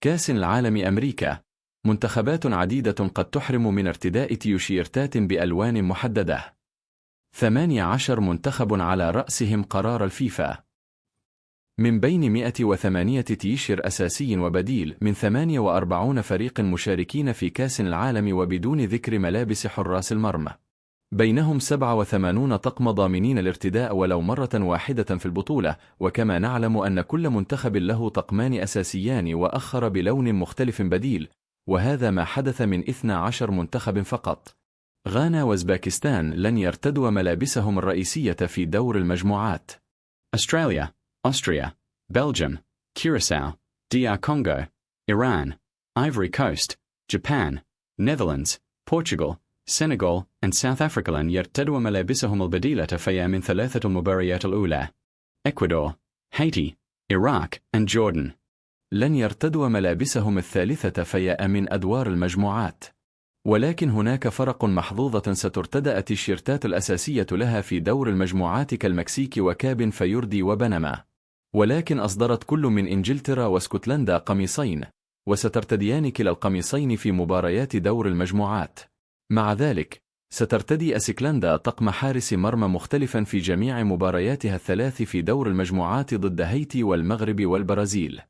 كأس العالم أمريكا. منتخبات عديدة قد تحرم من ارتداء تيشيرتات بألوان محددة. 18 منتخب على رأسهم قرار الفيفا. من بين 108 تيشير أساسي وبديل من 48 فريق مشاركين في كأس العالم وبدون ذكر ملابس حراس المرمى. بينهم 87 طقم ضامنين الارتداء ولو مرة واحدة في البطولة، وكما نعلم أن كل منتخب له طقمان أساسيان وأخر بلون مختلف بديل، وهذا ما حدث من 12 منتخب فقط. غانا وأوزباكستان لن يرتدوا ملابسهم الرئيسية في دور المجموعات. Australia, Austria, Belgium, Curaçao, DR Congo, Iran, Ivory Coast, Japan, Netherlands, Portugal, Senegal and South Africa لن يرتدوا ملابسهم البديلة في من 3 المباريات الأولى. Ecuador, Haiti, Iraq and Jordan لن يرتدوا ملابسهم الثالثة في من أدوار المجموعات. ولكن هناك فرق محظوظة سترتدى التيشيرتات الأساسية لها في دور المجموعات كالمكسيك وكاب فيردي وبنما. ولكن أصدرت كل من إنجلترا واسكتلندا قميصين، وسترتديان كلا القميصين في مباريات دور المجموعات. مع ذلك سترتدي أسكتلندا طقم حارس مرمى مختلفا في جميع مبارياتها الثلاث في دور المجموعات ضد هايتي والمغرب والبرازيل.